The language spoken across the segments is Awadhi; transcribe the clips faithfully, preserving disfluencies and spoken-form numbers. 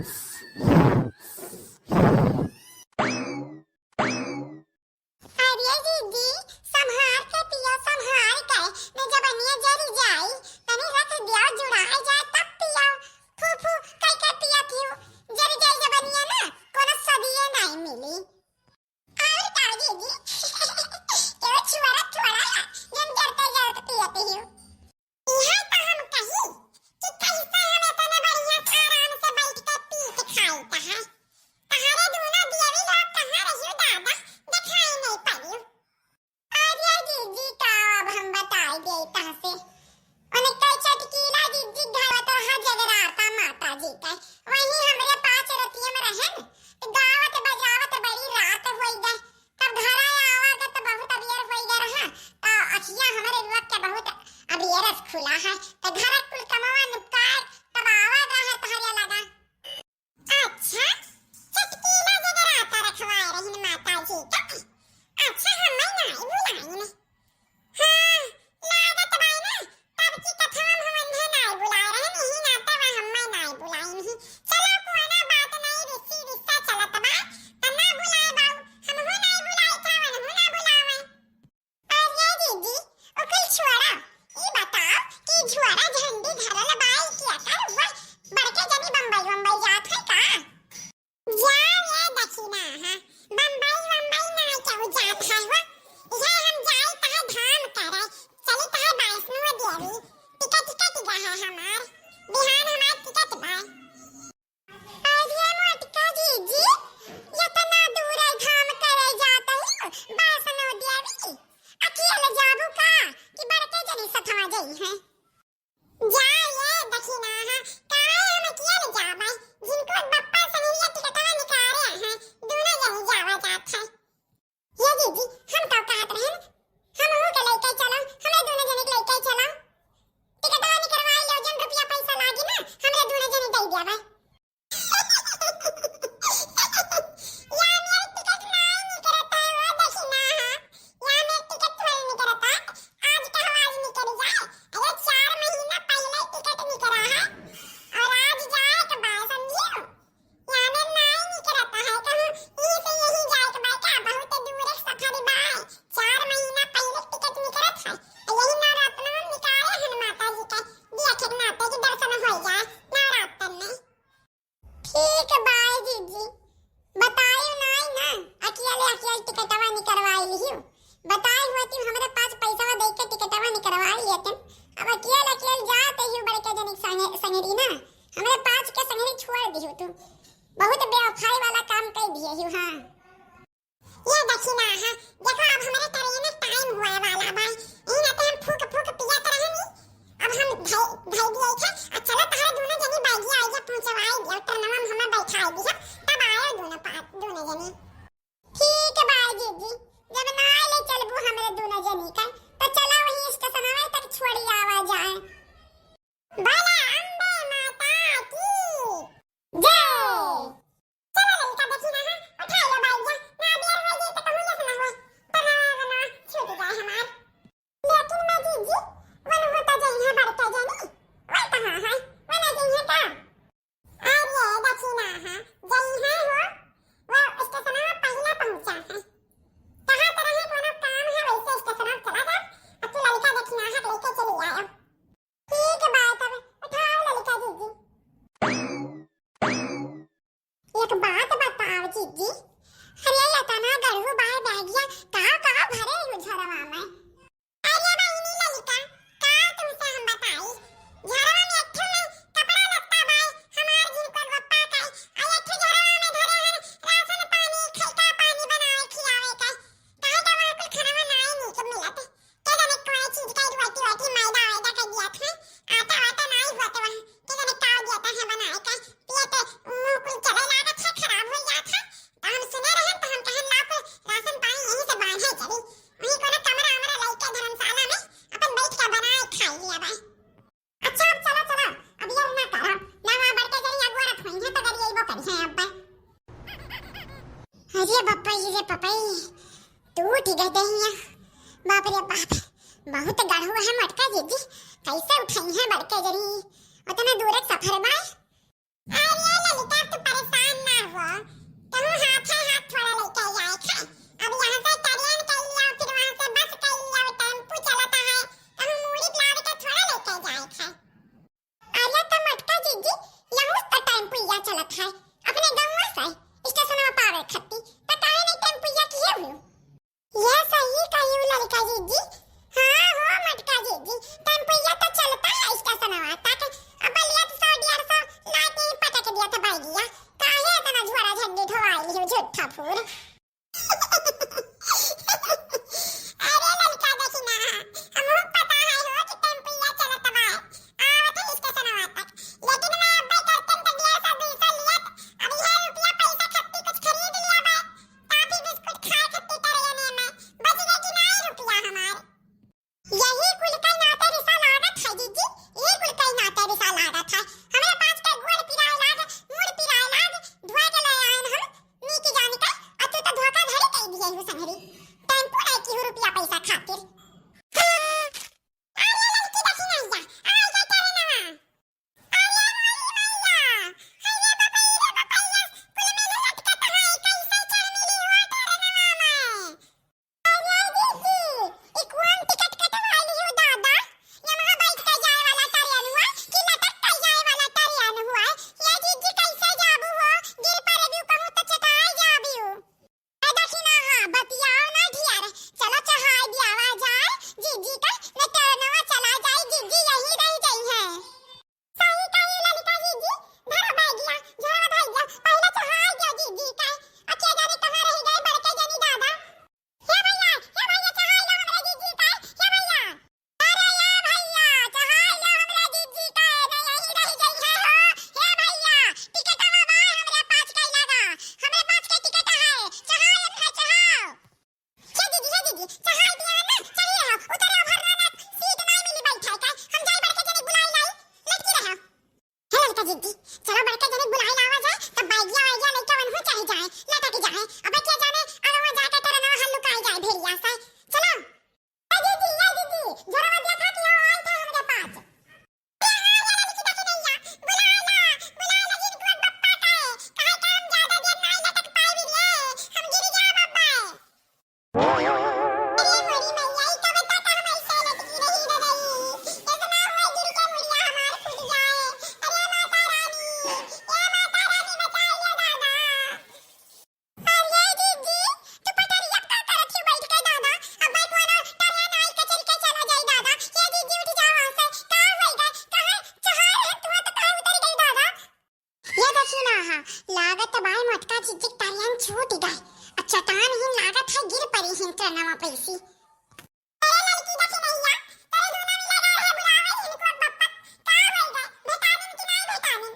अरे दीदी, संभार के पिया, संभार के, न जबनिया जरी जाई, तनी रख दिया, जुड़ाई जाए तब पिया। फू फू कई के पिया पियो, जरी जाई जबनिया ना, कोनो सदिये नाई मिली। और का दीदी? ए छुआरा थोड़ा ला, जन जरते जरते पिया पियो। इहे त हम कही कि कैसे हम एतना बढ़िया आराम से बैठ के पी के खाई कहा। तहारे दूनो देवी लोग कहाँ रहियो दादा, देखाई नहीं पड़ियो। अरे जीजी का अब हम बताई दे तहसे। उनके चटकीला जीजी घर तो हा जगराता माता जी के। वहीं हमरे पाँच रतिया में रहन, तो गावत बजावत बड़ी रात होई गए। तब घरे आवा के तो बहुत अबियर होई गए रहा, तो अखिया हमरे रुआ के बहुत अबियर से खुला है, तो घर कुल कमवा निपटाए तब आवा गए है तहरिया लगा। अच्छा, चटकीला जगराता रखवाए रहिन माता जी का? अच्छा, हमें नाई बुलाइन। हाँ, लागत बाय ना, तब की कथवा में हम उन्हें नाई बुलाए रहे, नहीं ना तो वह हमें नाई बुलाइन ही। चलो, कोनो बात नहीं, रिश्ती रिश्ता चलत बा, त ना बुलाए बाऊ, हम हो नाई बुलाई था, उन्हें ना बुलावे। अरे दीदी, ओ कुल छोड़ा, ई बताओ कि झोरा झंडी धरल बाई के अकर हुआ बड़के जनी बम्बई बम्बई जात है का? जा ये दखिना, हाँ, बम्बई बम्बई ना केहू जात है हुआ, ये हम जाई तहे धाम करे, चली तहे वैष्णो देवी, टिकट टिकट गए है हमार, बिहान हमार टिकट बा। अरे मोटका जीजी, एतना दूर धाम करे जात ही, वैष्णो देवी? अकेले जाबू का कि बड़के जनी सथवा जइहैं? जा ये दखिना, काहे हम अकेले जाबै? जिनको बप्पा संगरिया टिकटवा निकारे हैं, दूनो जनी जावा जात है। ये दीदी, हम का कहत रहन, हमहू के लइके चलो, हमरे दूनो जने के लइके चलो। टिकटवा निकरवाई लो, जन रुपया पैसा लागी ना, हमरे दूनो जने दे दिया भाई। या मेरे टिकट नाई निकरता है, वो देखी ना, हाँ। या मेरे टिकट थोड़ी निकरता, आज का आवाज निकल जाए। अरे, चार महीना पहले टिकट निकला है, और आज जाए के बाद, समझियो? याने नाई निकरत है, कहूँ ई से यही जाए के बा का, बहुत दूर एक सफर बा। चार महीना पहले टिकट निकरत है, यही नवरत्न में निकाले हन माता जी के, देखिन माता जी दर्शन हो जाए नवरात्र में। ठीक बा जीजी, बतायो नाई ना, अकेले अकेले टिकटवा निकरवाई लिहियो। बताई हुआ तू हमरे पास पैसा दे के टिकटवा निकरवाई लेते। अब अकेल अकेल जात ही बड़के जनी संगे, संगरी ना। हमरे पास के संगरी छोड़ दिहु तू। बहुत बेवफाई वाला काम कर दिए ही, हाँ। ये दखिना, हाँ। देखो अब हमरे ट्रेन टाइम हुए वाला बा। यही ना तो हम फूक फूक पियत रहनी। अब हम धई, धई दिए थे। आ चलो तहरे दोनों जनी बैगिया आइया पहुँचवाई दिया। ट्रेनवा में हमें बैठाई दिया। तब आयो दोनों पा-, दोनों जनी। ठीक बा जीजी, जब नाई ले चलबू हमरे दूनो जनी का, त चला वही स्टेशनवा तक छोड़ी आवा जाए। बोला अम्बे माता की जय। चला ललका देखी ना, हाँ, उठा लो बैग जा, ना देर हो जाए तो कहूँ यस ना हुआ, तनावा वनावा छूट जाए हमार। लेकिन मैं जीजी, वन होता जइहा बड़का जनी, वह कहाँ है, वह ना जइहा का? अरे दखिना, हाँ, जइहा हो, वो स्टेशनवा पहिला पहुँचा है। कहाँ तरह है, कोनो काम है, वैसे स्टेशनवा चला जा, अब तू ललका दखिना हाथ लेके चली आयो। ठीक बा, तब उठाओ ललका जीजी। एक बात बताओ जीजी, अरे एतना गड़हू बाय बैगिया, का का भरे हो झरवा में? अरे बहिनी ललिका, का तुमसे हम बताई? झरवा में एक ठो में कपड़ा लत्ता बाय, हमार जिनको गोप्पा का, आ एक ठो झरवा में धरे हन राशन पानी, खैका पानी बनावे खियावे का। काहे का वहाँ कुल खाना नाई नीक मिलत। के जाने कोई चीज का रोटी वोटी मैदा वैदा कर दिया था, आटा वाटा नाई हुआ तो वहाँ। के जाने का दिया था है बनाए का, पिए तो मुँह कुल चले लागत है, खराब हो जात है। तो हम सुने रहे तो हम कहन ला कुल राशन पानी यहीं से बांधे चली। वहीं कोनो कमरा वमरा लइके धर्मशाला में अपन बैठ के बनाए खाई लिया बा। अच्छा, अब चलो, चलो, अब ये ना करो, ना वहाँ बड़के जरी अगुआ रख होई है तो गरियइबो करी है अब। अरे बप्पा, ये रे पपई, टूट गए दहिया। बाप रे बाप, बहुत गढ़ू है मोटका जीजी, कैसे उठाई है बड़के जरी, उतना दूर एक सफर बाय। अरे ललिता, तू ठफूर। अरे ललका दखिना, हमहू पता है हो कि टेम्पुआ चलत बा, आवत है स्टेशनवा तक, लेकिन मैं अब्बे करतन त डेढ़ सौ दुई सौ लियत, अब यह रुपया पैसा खत्ती कुछ खरीद लिया बा, टॉफी बिस्कुट खाए खत्ती टरेने में, बच गए कि नाई रुपया हमार। यही कुल कई नाते रिसा लागत है जीजी, यही कुल कई नाते रिसा लागत है। हमरे पास के गोड़ पिराए लाग, मुड़ पिराए लाग, धोए के ले आयन हम, नीक जान के, अतु तो धोखाधड़ी कई दिए हु संगरी। टेम्पू नाई की हु रुपया पैसा खातिर। अरे ललकी दखिनैया, आ गए तेरे नवा। अरे मोरी मैया, अरे बपैया, बपैया, कुल में लटकत है, कैसे चढ़ मिली हो तेरे नवा में? अरे दीदी, ई कौन टिकट कटवाई हो दादा? यमहा बैठ के जाए वाला ट्रेन हुआ कि लटक के जाए वाला ट्रेन हुआ? ये दीदी कैसे जाबू हो? गिर पड़बू कहूँ तो चटाई जाबू। ए दखिना हाँ, बतियाओ ना ढियार। चलो चढ़ाई दियावा जाए, जीजी का न ट्रेनवा चला जाए, जीजी यहीं रह जाई है। सही कही ललिका जीजी, धरो बैगिया, झोरा धइया, पहिले चढ़ाई दियो जीजी का। अब के जाने कहाँ रह गए बड़के जनी दादा। हे भैया, हे भैया, चढ़ाई लो हमरे जीजी का, हे भैया। अरे या भैया, चढ़ाई लो हमरे जीजी का, न यहीं रह गई है हो। हे भैया, टिकटवा बा हमरे पास के लगा, हमरे पास के टिकट है, चढ़ाई अपना चढ़ाओ। हे दीदी, हे दीदी, चढ़ाई दिया ना, चढ़ी रहो, उतरे हो भर ना, सीट नाई मिली बैठा का, हम जाई बड़के जने बुलाई लाई, लटकी रहो। हे ललका जीजी, चलो बड़का जने बुलाई लावा जाए, तब बैगिया वैगिया लइके वनहु चढ़ जाए, लटक जाए। अबे के जाने, अगर वहाँ जाके तो रनवा हल लुकाई जाए भेड़िया से। चलो। ए जीजी, ए जीजी, झोरवा दिया था कि हो आई था हमरे पास। ए हाँ, ये लड़की देखी नहीं है। बुला ला, बुला ला जिनको बप्पा का है। काहे का हम ज्यादा देर नहीं लटक पाए भी रे। हम गिर गया बप्पा है। अरे मोरी मैया, ई कब तक हम ऐसे लटकी रही रे गई? इतना हुआ गिर के मुड़िया हमार फूट जाए। अरे माता रानी, ए माता रानी बचा लिया दादा। अरे दीदी, तू पटरिया का करत ही बैठ के दादा? अब भाई कोनो टरिया नाई के चल के चला जाई दादा। ए दीदी उठ जाओ वहाँ से। का होई गए? कहाँ चढ़ा रहे तू तो कहाँ उतर गई दादा? ये देखी ना, हाँ, लागत बाय मोटका जीजी के टरियन छूट गए। अब चट्टान ही लागत है गिर पड़ी हिन ट्रेनवा पैसी। अरे लड़की देखी नैया, तेरे दूना मिला रहा है बुलावे इनको बप्पा। का होई गए? भेटानिन कि नहीं भेटानिन?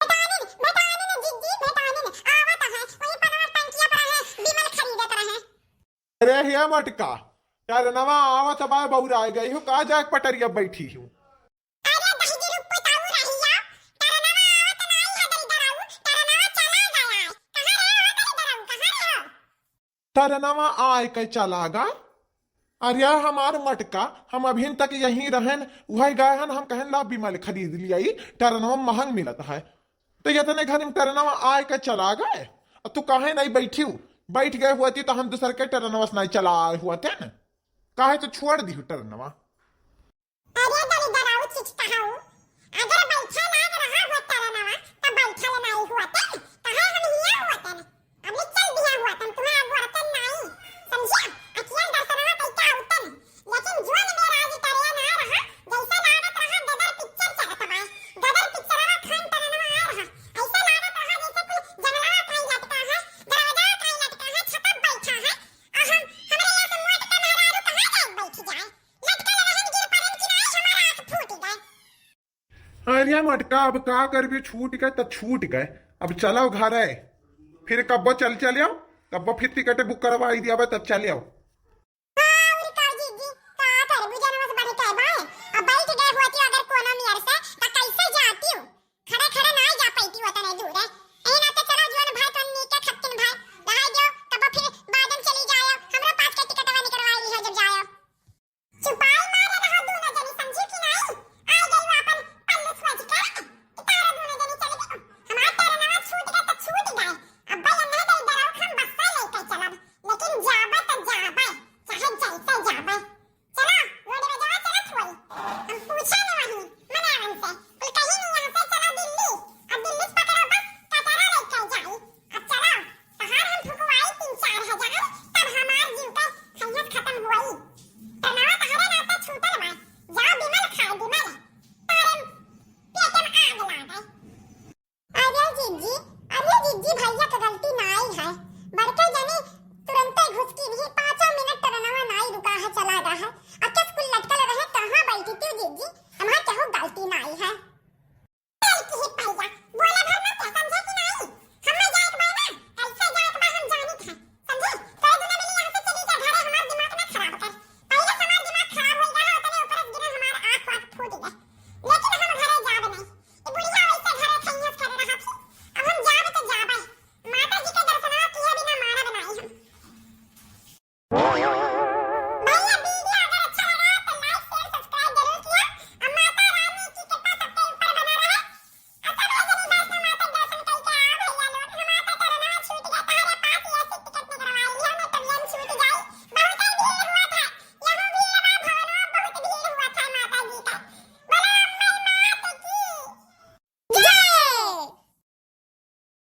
भेटानिन, भेटानिन जीजी, भेटानिन। आवत है, वही पनवा टंकिया पर है, बिमल खरीदत रहे। अरे हे मोटका, टरनवा आवत बा, बउराए गई हो, का जाके पटरिया बैठी हो? अरे दहिजरू पुताऊ रहिया, टरनवा आवत नाई है दलदराऊ, टरनवा चला गया है। कहाँ रहे हो दलदराऊ, कहाँ रहे हो? टरनवा आए के चला गए। अरे हमार मोटका, हम अभिन तक यहीं रहन, वही गए हन, हम कहन ला बिमल खरीद लिया, ई टरनवा महंग मिलत है। तो इतने घरी में टरनवा आए के चला गए, और तू काहे नहीं बैठी हूँ? बैठ गए हुआ तो हम दूसर के टरनवा से नहीं चला आए हुआ थे न, काहे तो छोड़ दी हूँ टरनवा। अरे दलदराऊ चीज कहाऊ, अगर बैठा लाग रहा हुआ टरनवा, तब बैठा ले नहीं हुआ थे, कहे हम हिया हुआ थे न। अब ले चल दिया हुआ तन तुम्हें अब हुआ तन नहीं, समझिया? अखिया दर्शनवा कई का उतन, लेकिन जोन में राज करे ना रहा, जैसे लागत रहा गदर पिक्चर चलत बाय, गदर पिक्चरवा खान टरनवा आ रहा, ऐसे लागत रहा जैसे कोई जंगलवा खाई लटका है, दरवाजा खाई लटका है, छतप बैठा है, आ हम, हमरे यहाँ से मोट के मेहरारू कहाँ जाए बैठ जाए, लटकल रहन गिर पड़न कि नाई हमारा आँख फूट गए। अरे मोटका, अब का करबे, छूट गए त छूट गए, अब चलो घर है, फिर कब्बो चल चले आओ, कब्बो फिर टिकट बुक करवाई दिया बा, तब चले आओ। हाँ, और का जीजी, का करबू, जनवा से बढ़ के बाय, अब बैठ गए होती अगर कोनो मेर से, त कैसे जाती हूँ? खड़े खड़े ना जा पैती होता नहीं दूर है, यही नाते चलो जुअन भाई तो नीके खत्तिन भाई, रहाई दो, कब्बो फिर बाद में चली जाओ, हमरा पास के टिकटवा निकलवाई लिहो जब जाओ। चुपाई मारे रहा दूनो जनी, समझी कि नाई? आ गई वो अपन पल्लू सोच के कि तारा दूनो जनी चली गई। हमार टरनवा छूट गए तो छूट गए। अब भाई अन्ना दलदराऊ हम बस्सा लेके चलब, लेकिन जाबे तो जाबे, चाहे जैसे जाबे। चलो, रोड में जवा चलत होई। हम पूछे न वही, मनावन से। कुल कहीं नहीं यहाँ से चलो दिल्ली। अब दिल्ली से पकड़ो बस, कटरा लेके जाई। अब चलो, तहार हम फुकवाई तीन चार हजार, तब हमार जीव के खैयत खत्म होई। टरनवा तहरे नाते छूटल बा। जाओ बिमल खाए बिमल। तारे पेट में आग लागे। अरे जीजी, अरे जीजी, भैया के गलती नाई है, बड़के जने तुरंते घुसकी भी, पाँचों मिनट ट्रेनवा नाई रुका है, चला गा है। अकेस कुल लटकल रहे, कहाँ बैठी थी जीजी? हमार केहू गलती नाई है। चल की भैया,